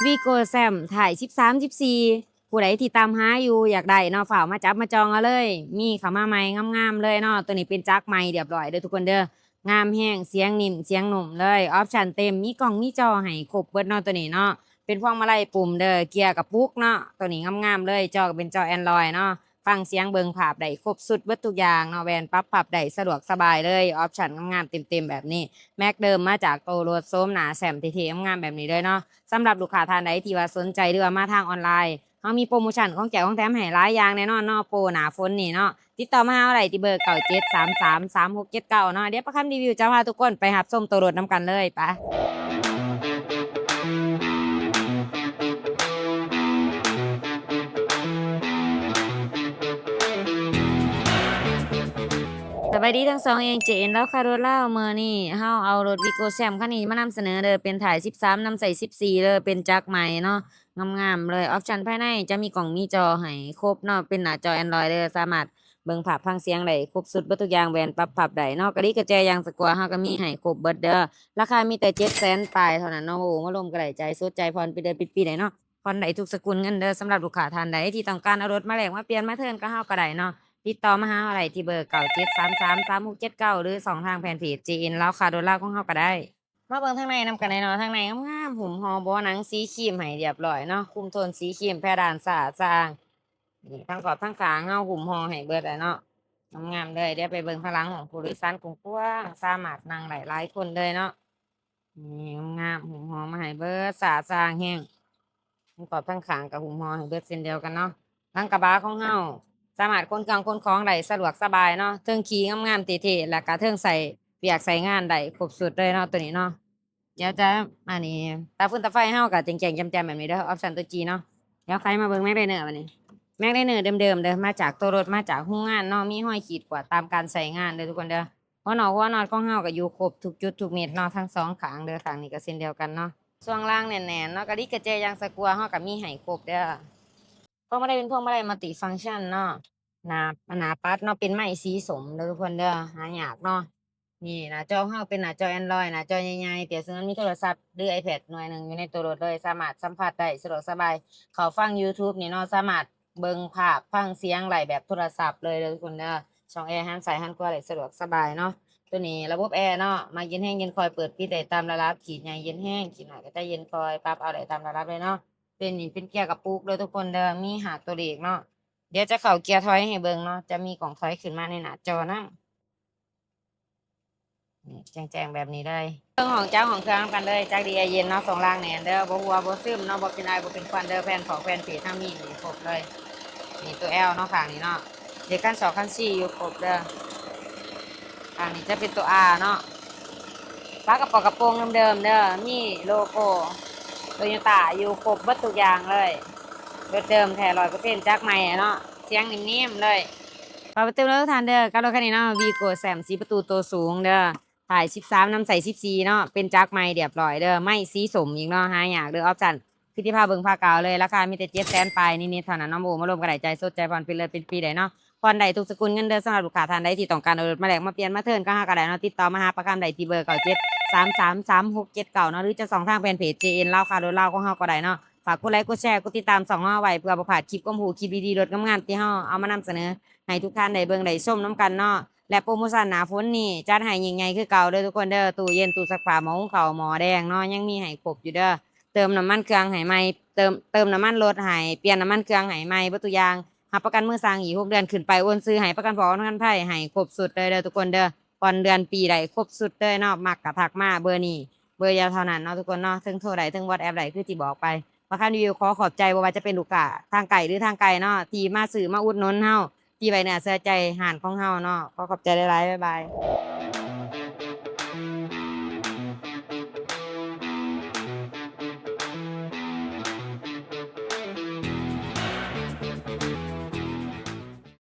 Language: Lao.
ວີໂກ້ແຊມ ທ້າຍສິບສາມ ສິບສີ່ ຜູ້ໃດທີ່ຕາມຫາຢູ່ ຢາກໄດ້ເນາະ ຟ້າວມາຈັບມາຈອງເອົາເລີຍ. ມີເຂົ້າມາໃໝ່ງາມໆເລີຍເນາະ. ໂຕນີ້ເປັນຈັກໃໝ່ຮຽບຮ້ອຍເດີທຸກຄົນເດີ. ງາມແຮງ, ສຽງນິ່ມ, ສຽງນຸ້ມເລີຍ. ອອບຊັນເຕັມ, ມີກ້ອງ, ມີຈໍໃຫ້ຄົບເບິດເນາະ ໂຕນີ້ເນາະ. ເປັນພວງມາໄລປຸ່ມເດີ, ເກຍກະປຸກເນາະ. ໂຕນີ້ງາມໆເລີຍ, ຈໍກໍເປັນຈໍແອນຣອຍເນາະ. ຟັງສຽງເບິ່ງພາບໄດ້ຄົບຊຸດເບິດທຸກຢ່າງເນາະ, ແວ່ນປັບພັບໄດ້ສະດວກສະບາຍເລີຍ, ອອບຊັນງາມໆເຕັມໆແບບນີ້. ແມັກເດີມມາຈາກໂຕລົດ, ໂສມໜ້າແຊມເທ່ໆງາມໆແບບນີ້ເລີຍເນາະ. ສຳລັບລູກຄ້າທ່ານໃດທີ່ວ່າສົນໃຈ ຫຼືວ່າມາທາງອອນລາຍ, ເຮົາມີໂປຣໂມຊັນຂອງແຈກຂອງແຖມໃຫ້ຫຼາຍຢ່າງແນ່ນອນເນາະ, ໂປໜ້າຝົນນີ້ເນາະ. ຕິດຕໍ່ມາຫາເຮົາໄດ້ທີ່ເບີ ເກົ້າເຈັດສາມສາມສາມຫົກເຈັດເກົ້າເນາະ. ດຽວປາຄຳຣີວິວຈະພາທຸກຄົນໄປຮັບຊົມໂຕລົດນຳກັນເລີຍ, ໄປ. ສະບາຍດີທັງສອງເອງ, ເຈເອັນລາວຄ້າລົດລາວ. ມື້ນີ້ເຮົາເອົາລົດວີໂກ້ແຊມຄັນນີ້ມານຳສະເໜີເດີ, ເປັນທ້າຍສິບສາມ ນຳໃສ່ສິບສີ່ເດີ, ເປັນຈັກໃໝ່ເນາະ, ງາມໆເລີຍ. ອອບຊັນພາຍໃນຈະມີກ້ອງມີຈໍໃຫ້ຄົບເນາະ, ເປັນໜ້າຈໍແອນຣອຍເດີ, ສາມາດເບິ່ງພາບຟັງສຽງໄດ້ຄົບຊຸດເບິດທຸກຢ່າງ, ແວ່ນປັບພັບໄດ້ເນາະ. ກະດິກກະແຈ ຢ່າງສະກົວເຮົາກະມີໃຫ້ຄົບເບິດເດີ. ລາຄາມີແຕ່ເຈັດແສນປາຍເທົ່ານັ້ນເນາະ. ໂອ້ ມາລົມກະໄດ້, ຈ່າຍສົດ ຈ່າຍຜ່ອນ ເປັນເດືອນເປັນປີໄດ້ເນາະ. ຜ່ອນໄດ້ທຸກສະກຸນເງິນເດີ. ສຳລັບລູກຄ້າທ່ານໃດທີ່ຕ້ອງການເອົາລົດມາແລກມາປ່ຽນມາເທີນກັບເຮົາກໍໄດ້ເນາະ, ຕິດຕໍ່ມາຫາເຮົາໄດ້ທີ່ເບີ ເກົ້າເຈັດສາມສາມສາມຫົກເຈັດເກົ້າ ຫຼືຊ່ອງທາງແຟນເພຈ ເຈເອັນລາວຄ້າລົດລາວຂອງເຮົາກໍໄດ້. ມາເບິ່ງທາງໃນນຳກັນເລີຍເນາະ. ທາງໃນງາມໆ, ຫຸ້ມຫໍ່ເບາະໜັງສີຄຣີມໃຫ້ຮຽບຮ້ອຍເນາະ, ຄຸມໂທນສີຄຣີມ, ເພດານສະອາດສະອ້າງ. ນີ້ ທັງຂອບທັງຂ້າງເຮົາຫຸ້ມຫໍ່ໃຫ້ເບິດແລ້ວເນາະ, ງາມໆເລີຍ. ດຽວໄປເບິ່ງຂ້າງຫຼັງ ຫ້ອງຜູ້ໂດຍສານກວ້າງໆ, ສາມາດນັ່ງໄດ້ຫຼາຍຄົນເລີຍເນາະ. ນີ້ ງາມໆ, ຫຸ້ມຫໍ່ມາໃຫ້ເບິດ, ສະອາດສະອ້າງແຮງ. ທັງຂອບທັງຂ້າງກໍຫຸ້ມຫໍ່ໃຫ້ເບິດເຊັ່ນດຽວກັນເນາະ. ຫຼັງກະບະຂອງເຮົາສາມາດຂົນເຄື່ອງຂົນຂອງໄດ້ສະດວກສະບາຍເນາະ, ເທິງຂີ່ງາມໆເທ່ໆ ແລ້ວກະເທິງໃຊ້ວຽກໃຊ້ງານໄດ້ຄົບຊຸດເລີຍເນາະ ໂຕນີ້ເນາະ. ດຽວຈະ ອັນນີ້ ຕາຟືນຕາໄຟເຮົາກໍແຈ້ງໆແຈ່ມໆແບບນີ້ເດີ, ອອບຊັນໂຕຈີເນາະ. ດຽວໄຂມາເບິ່ງແມັກໄລເນີບັດນີ້. ແມັກໄລເນີເດີມໆເດີ, ມາຈາກໂຕລົດ, ມາຈາກໂຮງງານເນາະ, ມີຮອຍຂີດກວາດຕາມການໃຊ້ງານເດີທຸກຄົນເດີ. ຫົວນອກຫົວນອດຂອງເຮົາກໍຢູ່ຄົບທຸກຈຸດທຸກເມັດເນາະ, ທັງສອງຂ້າງເດີ. ຂ້າງນີ້ກໍເຊັ່ນດຽວກັນເນາະ, ຊ່ວງລ່າງແໜ້ນໆເນາະ. ກະດິກກະແຈ ຢ່າງສະກົວເຮົາກໍມີໃຫ້ຄົບເດີ. ພວງມາໄລເປັນພວງມາໄລມັນຕິຟັງຊັນເນາະ, ໜ້າ ໜ້າປັດເນາະ, ເປັນໄມ້ສີສົ້ມເດີທຸກຄົນເດີ, ຫາຍາກເນາະ. ນີ້ ໜ້າຈໍເຮົາເປັນໜ້າຈໍແອນຣອຍ, ໜ້າຈໍໃຫຍ່ໆ ປຽບສະເໝືອນມີໂທລະສັບ ຫຼື ໄອແພດໜ່ວຍໜຶ່ງຢູ່ໃນໂຕລົດເລີຍ, ສາມາດສຳຜັດໄດ້ສະດວກສະບາຍ. ເຂົ້າຟັງຢູທູບນີ້ເນາະ, ສາມາດເບິ່ງພາບຟັງສຽງໄດ້ແບບໂທລະສັບເລີຍເດີທຸກຄົນເດີ. ຊ່ອງແອຫັນຊ້າຍຫັນຂວາໄດ້ສະດວກສະບາຍເນາະ. ໂຕນີ້ລະບົບແອເນາະ, ມັກເຢັນແຮງເຢັນຄ່ອຍ, ເປີດປິດໄດ້ຕາມລະດັບ, ຂີດໃຫຍ່ເຢັນແຮງ, ຂີດໜ້ອຍກໍຈະເຢັນຄ່ອຍ, ປັບເອົາໄດ້ຕາມລະດັບເລີຍເນາະ. ເປັນ ນີ້ເປັນເກຍກະປຸກເດີທຸກຄົນເດີ, ມີຫ້າໂຕເລກເນາະ. ດຽວຈະເຂົ້າເກຍຖອຍໃຫ້ເບິ່ງເນາະ, ຈະມີກ້ອງຖອຍຂຶ້ນມາໃນໜ້າຈໍນຳ. ນີ້ ແຈ້ງໆແບບນີ້ເລີຍ. ເບິ່ງຫ້ອງຈັກຫ້ອງເຄື່ອງນຳກັນເລີຍ, ຈັກດີແອເຢັນເນາະ, ຊ່ວງລ່າງແໜ້ນເດີ, ບໍ່ຮົ່ວບໍ່ຊຶມເນາະ, ບໍ່ເປັນໄອບໍ່ເປັນຄວັນເດີ. ແຜ່ນຂອບແຜ່ນເພດເຮົາມີຢູ່ຄົບເລີຍ. ນີ້ໂຕແອວເນາະ, ຂ້າງນີ້ເນາະ, ເດັກຄັນສອກຄັນສີ່ຢູ່ຄົບເດີ. ຂ້າງນີ້ຈະເປັນໂຕອາເນາະ, ຝາກະເປົາກະໂປງເດີມໆເດີ, ມີໂລໂກ້ໂຕໂຍຕ້າຢູ່ຄົບເບິດທຸກຢ່າງເລີຍ. ລົດເດີມແທ້ຮ້ອຍເປີເຊັນ, ຈັກໃໝ່ເນາະ, ສຽງນິ່ມໆເລີຍ. ຝາກໄປເຕີມເດີທ່ານເດີ, ກັບລົດຄັນນີ້ເນາະ, ວີໂກ້ແຊມ ສີ່ປະຕູໂຕສູງເດີ, ທ້າຍສິບສາມ ນຳໃສ່ສິບສີ່ເນາະ, ເປັນຈັກໃໝ່ຮຽບຮ້ອຍເດີ, ໄມ້ສີສົ້ມອີກເນາະ, ຫາຍາກເດີ. ອອບຊັນຄືທີ່ພາເບິ່ງພາກ່າວເລີຍ, ລາຄາມີແຕ່ເຈັດແສນປາຍນິດໆເທົ່ານັ້ນເນາະ. ໂອ້ ມາລົມກໍໄດ້, ຈ່າຍສົດ ຈ່າຍຜ່ອນ ເປັນເດືອນເປັນປີໄດ້ເນາະ. ຜ່ອນໄດ້ທຸກສະກຸນເງິນເດີ. ສຳລັບລູກຄ້າທ່ານໃດທີ່ຕ້ອງການເອົາລົດມາແລກມາປ່ຽນມາເທີນກັບເຮົາກໍໄດ້ເນາະ, ຕິດຕໍ່ມາຫາປາຄຳໄດ້ທີ່ເບີ ເກົ້າເຈັດສາມສາມສາມຫົກເຈັດເກົ້າເນາະ, ຫຼືຈະຊ່ອງທາງແຟນເພຈ ເຈເອັນລາວຄ້າລົດລາວຂອງເຮົາກໍໄດ້ເນາະ. ຝາກກົດໄລກົດແຊ ກົດຕິດຕາມຊ່ອງເຮົາໄວ້ ເພື່ອບໍ່ພາດຄລິບຄວາມຮູ້, ຄລິບດີໆ ລົດງາມໆ ທີ່ເຮົາເອົາມານຳສະເໜີໃຫ້ທຸກທ່ານໄດ້ເບິ່ງໄດ້ຊົມນຳກັນເນາະ. ແລະໂປຣໂມຊັນໜ້າຝົນນີ້ຈັດໃຫ້ຍິ່ງໃຫຍ່ຄືເກົ່າເດີທຸກຄົນເດີ, ຕູ້ເຢັນ, ຕູ້ຊັກຜ້າ, ໝໍ້ຫຸງເຂົ້າ, ໝໍ້ແດງເນາະ, ຍັງມີໃຫ້ຄົບຢູ່ເດີ. ເຕີມນ້ຳມັນເຄື່ອງໃຫ້ໃໝ່, ເຕີມ ເຕີມນ້ຳມັນລົດໃຫ້, ປ່ຽນນ້ຳມັນເຄື່ອງໃຫ້ໃໝ່ເບິດທຸກຢ່າງ, ຮັບປະກັນມືຊ່າງອີກຫົກເດືອນຂຶ້ນໄປ, ໂອນຊື່ໃຫ້ປະກັນພໍ່ປະກັນໄພໃຫ້ຄົບຊຸດເລີຍເດີທຸກຄົນເດີ. ຜ່ອນເດືອນປີໄດ້ຄົບຊຸດເລີຍເນາະ, ມັກກະທັກມາເບີນີ້ ເບີດຽວເທົ່ານັ້ນເນາະທຸກຄົນເນາະ, ເທິງໂທໄດ້ ເທິງ WhatsApp ໄດ້ຄືທີ່ບອກໄປ. ປະຄຳຣີວິວຂໍຂອບໃຈ ບໍ່ວ່າຈະເປັນລູກຄ້າທາງໃກ້ ຫຼື ທາງໄກເນາະ ທີ່ມາຊື້ມາອຸດໜູນເຮົາ, ທີ່ໄວ້ເນື້ອເຊື່ອໃຈຮ້ານຂອງເຮົາເນາະ. ຂໍຂອບໃຈຫຼາຍໆ, ບາຍບາຍ.